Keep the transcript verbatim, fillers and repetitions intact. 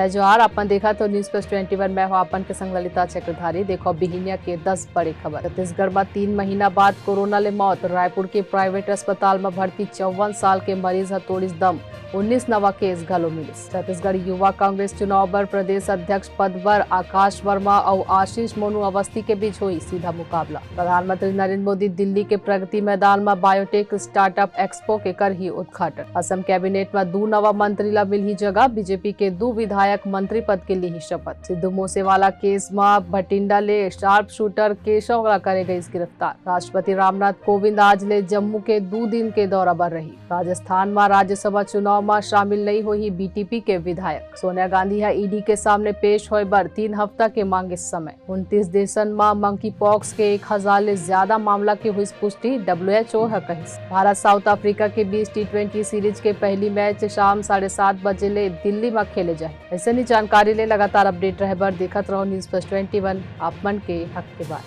जोहार, अपन देखत हो News Plus Twenty One, मैं हूं अपन के संग ललिता चक्रधारी। देखो बिहिनिया के दस बड़े खबर। छत्तीसगढ़ म तीन महीना बाद कोरोना ले मौत, रायपुर के प्राइवेट अस्पताल म भर्ती चौवन साल के मरीज ह तोड़िस दम, उन्नीस नवा केस घलो मिलिस। छत्तीसगढ़ युवा कांग्रेस चुनाव बर प्रदेश अध्यक्ष पद बर आकाश वर्मा अउ आशीष मोनू अवस्थी के बीच होही सीधा मुकाबला। प्रधानमंत्री नरेंद्र मोदी दिल्ली के प्रगति मैदान म बायोटेक स्टार्टअप एक्सपो के करही उद्घाटन। असम कैबिनेट म दू नवा मंत्री ला मिलही जगह, बीजेपी के दू विधायक मंत्री पद के लिही शपथ। सिद्धू मूसेवाला केस म भटिंडा ले शार्प शूटर केशव ला करे गईस गिरफ्तार। राष्ट्रपति रामनाथ कोविंद आज ले जम्मू के दू दिन के दौरा बर रही। राजस्थान म राज्यसभा चुनाव म शामिल नइ होही बीटीपी के विधायक। सोनिया गांधी ह ईडी के सामने पेश होय बर तीन हफ्ता के मांगे समय। उनतीस देशन म मंकी पॉक्स के एक हजार ले ज्यादा मामला के हुई पुष्टि, डब्ल्यूएचओ ह कहिस। भारत साउथ अफ्रीका के बीच टी ट्वेंटी सीरीज के पहली मैच शाम साढ़े सात बजे ले दिल्ली म खेले जाही। ऐसे ही जानकारी ले लगातार अपडेट रहे बर देखत रहो News Plus Twenty One, आप मन के हक के बात।